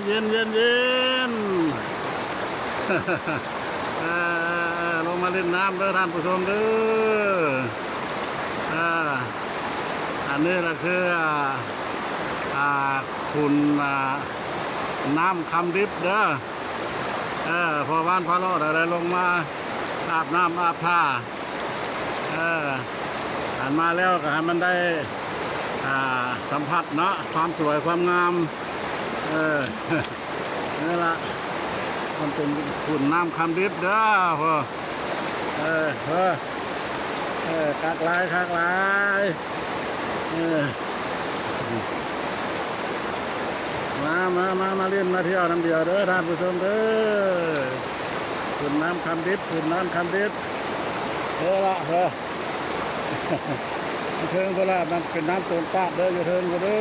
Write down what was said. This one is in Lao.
ເຢັນໆໆ ເອີ ລົງມາຫຼິ້ນນ້ຳເດີທ່ານຜູ້ຊົມເດີ. ເອີ ອັນນີ້ລະຄື ອ່າ ຂຸນ ອ່າ ນ້ຳຄຳດິບເດີ. ເອີ ພໍ່ບ້ານພາເລາະໄດ້ລົງມາອາບນ້ຳອາບທ່າ. ເອີ ອັນມາແລ້ວກໍໃຫ້ມັນໄດ້ ອ່າ ສຳຜັດເນາະ ຄວາມສວຍຄວາມງາມ. ເອີ ນີ້ລະ ມັນເປັນຂຸນນ້ຳຄຳດິບເດີ. ເອີ ເອີ ເອີ ຄັກຫຼາຍ ຄັກຫຼາຍ. ເອີ ມາ ມາ ມາ ມາຫຼິ້ນມາທ່ຽວນຳດຽວເດີທ່ານຜູ້ຊົມເດີ. ຂຸນນ້ຳຄຳດິບ ຂຸນນ້ຳຄຳດິບ. ເອີລະ ເອີ ຢູ່ເທິງພຸ້ນລະ ມັນເປັນນ້ຳໂຕນຕາດເດີ ຢູ່ເທິງພຸ້ນເດີ.